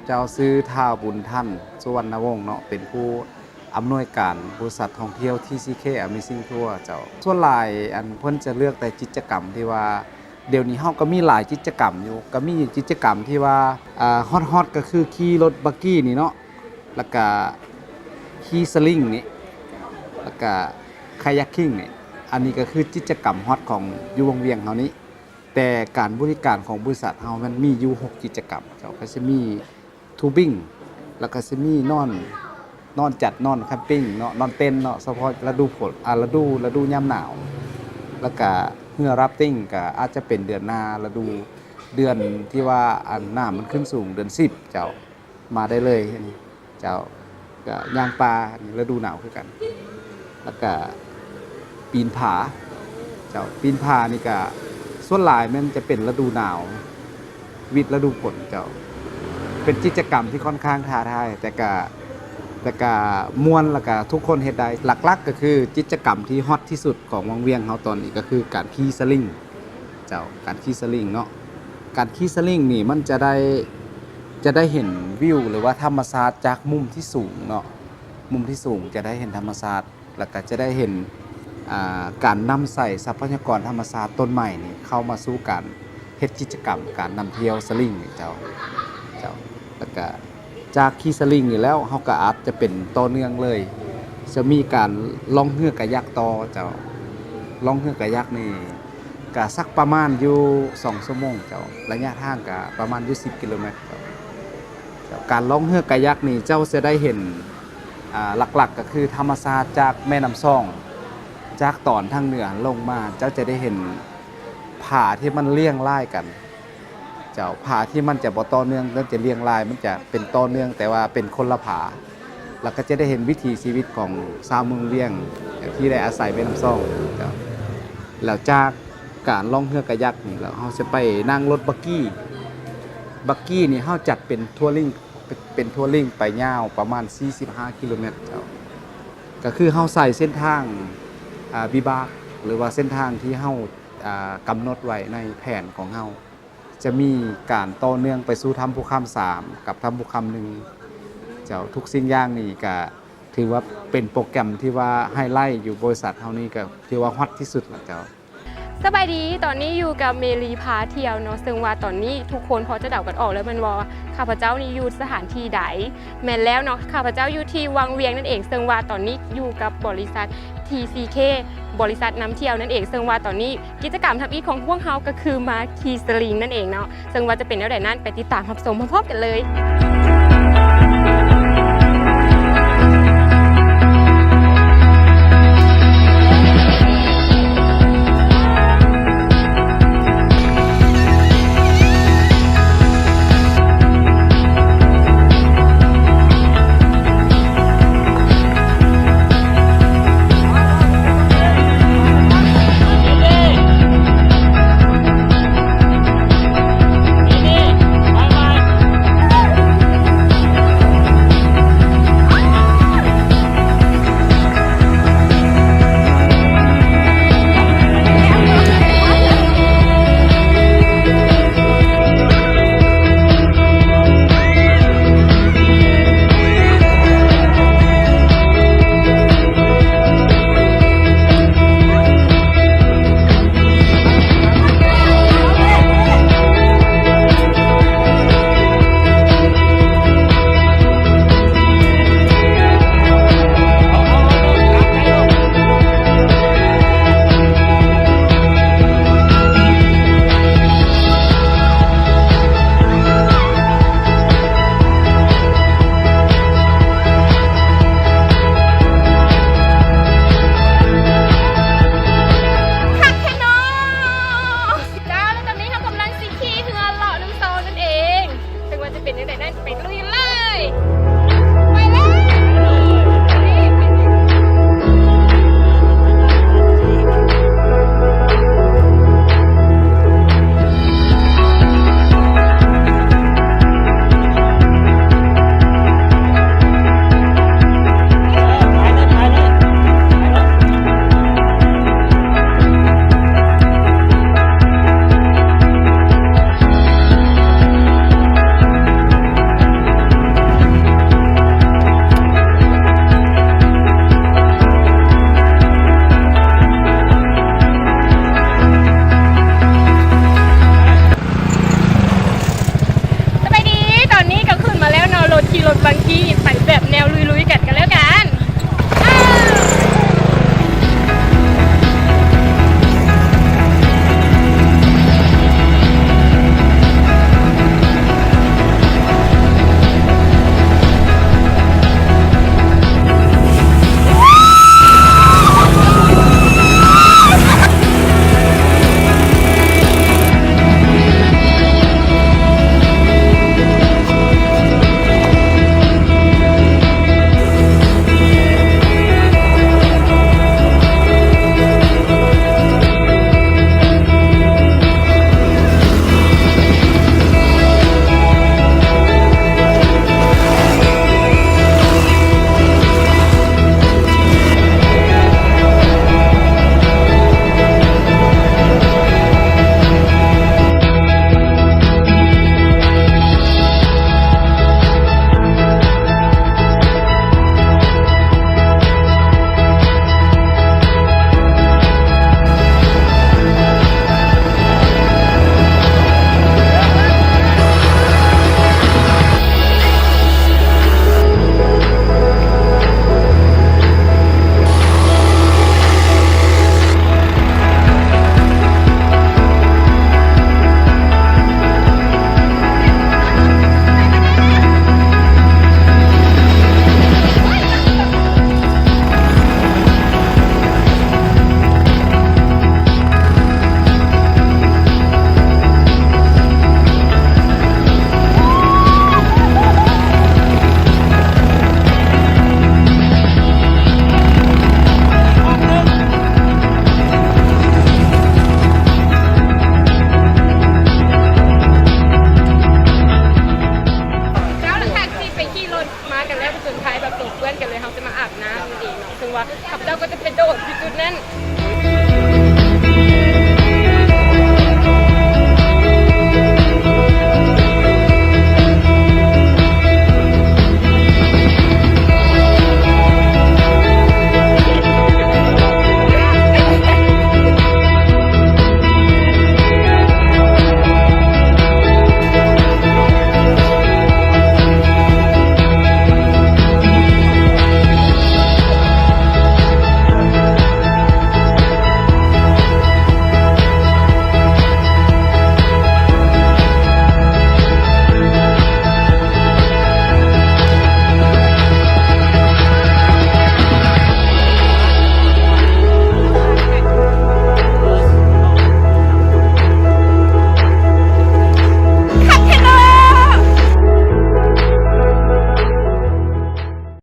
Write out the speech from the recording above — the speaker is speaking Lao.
ເຈົ້າ ຊື່ ທ້າວ ບຸນທັນ ສຸວັນນະວົງ ເນາະ ເປັນຜູ້ອຳນວຍການບໍລິສັດທ່ອງທ່ຽວ ທີຊີເຄ ອາເມຊິງ ທົວ ເຈົ້າ. ສ່ວນຫຼາຍ ອັນ ເພິ່ນຈະເລືອກແຕ່ກິດຈະກຳທີ່ວ່າ ດຽວນີ້ເຮົາກໍມີຫຼາຍກິດຈະກຳຢູ່ ກໍມີກິດຈະກຳທີ່ວ່າ ອ່າ ຮອດໆ ກໍຄືຂີ່ລົດບັກກີ້ນີ້ເນາະ ແລ້ວກະຂີ່ສະລິງນີ້ ແລ້ວກະຄາຍັກຄິງນີ້. ອັນນີ້ກໍຄືກິດຈະກຳຮອດຂອງຢູ່ວັງວຽງເຮົານີ້. ແຕ່ການບໍລິການຂອງບໍລິສັດເຮົາມັນມີຢູ່ຫົກກິດຈະກຳ ເຈົ້າ ກໍຊິມີທູບິງ ແລ້ວກໍຊິມີນອນ ນອນຈັດ ນອນແຄມປິງເນາະ ນອນເຕັນເນາະ ສະເພາະລະດູຝົນ ອ່າ ລະດູ ລະດູຍາມໜາວ. ແລ້ວກະເຮືອຣາຟຕິງ ກະອາດຈະເປັນເດືອນໜ້າ ລະດູ ເດືອນທີ່ວ່າ ອັນ ນ້ຳມັນຂຶ້ນສູງ ເດືອນສິບ ເຈົ້າ. ມາໄດ້ເລີຍ ເຈົ້າ. ກະຍ່າງປ່າ ລະດູໜາວຄືກັນ ແລ້ວກະປີນຜາ ເຈົ້າ. ປີນຜານີ້ກະສ່ວນຫຼາຍແມ່ນຈະເປັນລະດູໜາວ ວິດລະດູຝົນ ເຈົ້າ. ເປັນກິດຈະກຳທີ່ຂ້ອນຂ້າງທ້າທາຍ ແຕ່ກະ ແຕ່ກະມ່ວນ ແລ້ວກະທຸກຄົນເຮັດໄດ້. ຫຼັກໆ ກໍຄືກິດຈະກຳທີ່ຮອດທີ່ສຸດຂອງວັງວຽງເຮົາຕອນນີ້ ກໍຄືການຂີ່ສະລິງ ເຈົ້າ ການຂີ່ສະລິງເນາະ. ການຂີ່ສະລິງນີ້ມັນຈະໄດ້ ຈະໄດ້ເຫັນວິວ ຫຼືວ່າທຳມະຊາດຈາກມຸມທີ່ສູງເນາະ ມຸມທີ່ສູງຈະໄດ້ເຫັນທຳມະຊາດ ແລ້ວກໍຈະໄດ້ເຫັນ ອ່າ ການນຳໃຊ້ຊັບພະຍາກອນທຳມະຊາດ ຕົ້ນໄມ້ນີ້ເຂົ້າມາສູ່ການເຮັດກິດຈະກຳການນຳທ່ຽວສະລິງນີ້ ເຈົ້າ ເຈົ້າ. ແລ້ວກະຈາກຂີ່ສະລິງນີ້ແລ້ວ ເຮົາກະອາດຈະເປັນຕໍ່ເນື່ອງເລີຍ ຈະມີການລ່ອງເຮືອກາຍັກຕໍ່ ເຈົ້າ. ລ່ອງເຮືອກາຍັກນີ້ກະສັກປະມານຢູ່ສອງຊົ່ວໂມງ ເຈົ້າ. ໄລຍະທາງກະປະມານຢູ່ສິບກິໂລແມັດ ເຈົ້າ. ເຈົ້າ ການລ່ອງເຮືອກາຍັກນີ້ເຈົ້າຈະໄດ້ເຫັນ ອ່າ ຫຼັກໆ ກໍຄືທຳມະຊາດຈາກແມ່ນ້ຳຊອງ ຈາກຕອນທາງເໜືອລົງມາ ເຈົ້າຈະໄດ້ເຫັນຜາທີ່ມັນລຽງລາຍກັນ ເຈົ້າ. ຜາທີ່ມັນຈະບໍ່ຕໍ່ເນື່ອງ ມັນຈະລຽງລາຍ ມັນຈະເປັນຕໍ່ເນື່ອງ ແຕ່ວ່າເປັນຄົນລະຜາ ແລ້ວກໍຈະໄດ້ເຫັນວິຖີຊີວິດຂອງຊາວເມືອງວຽງທີ່ໄດ້ອາໄສແມ່ນ້ຳຊອງ ເຈົ້າ. ແລ້ວຈາກການລ່ອງເຮືອກາຍັກນີ້ ແລ້ວເຮົາຈະໄປນັ່ງລົດບັກກີ້ ບັກກີ້ນີ້ເຮົາຈັດເປັນທົວລິງ ເປັນທົວລິງໄປຍາວປະມານສີ່ສິບຫ້າກິໂລແມັດ ເຈົ້າ. ກໍຄືເຮົາໃຊ້ເສັ້ນທາງ ອ່າ ວິບາກ ຫຼືວ່າເສັ້ນທາງທີ່ເຮົາ ອ່າ ກຳນົດໄວ້ໃນແຜນຂອງເຮົາ ຈະມີການຕໍ່ເນື່ອງໄປສູ່ຖ້ຳພູຄຳສາມ ກັບຖ້ຳພູຄຳໜຶ່ງ ເຈົ້າ. ທຸກສິ່ງຢ່າງນີ້ກະຖືວ່າເປັນໂປຣແກຣມທີ່ວ່າໄຮໄລຢູ່ບໍລິສັດເຮົານີ້ ກະຖືວ່າຮອດທີ່ສຸດລະ ເຈົ້າ. ສະບາຍດີ ຕອນນີ້ຢູ່ກັບເມລີພາທ່ຽວເນາະ ເຊິ່ງວ່າຕອນນີ້ທຸກຄົນພໍຈະເດົາກັນອອກແລ້ວແມ່ນບໍ່ວ່າ ຂ້າພະເຈົ້ານີ້ຢູ່ສະຖານທີ່ໃດ? ແມ່ນແລ້ວເນາະ ຂ້າພະເຈົ້າຢູ່ທີ່ວັງວຽງນັ້ນເອງ ເຊິ່ງວ່າຕອນນີ້ຢູ່ກັບບໍລິສັດ ທີຊີເຄ ບໍລິສັດນຳທ່ຽວນັ້ນເອງ ເຊິ່ງວ່າຕອນນີ້ກິດຈະກຳທຳອິດຂອງພວກເຮົາກໍຄືມາຂີ່ສະລິງນັ້ນເອງເນາະ ເຊິ່ງວ່າຈະເປັນແນວໃດນັ້ນ ໄປຕິດຕາມຮັບຊົມພ້ອມໆ ກັນເລີຍ.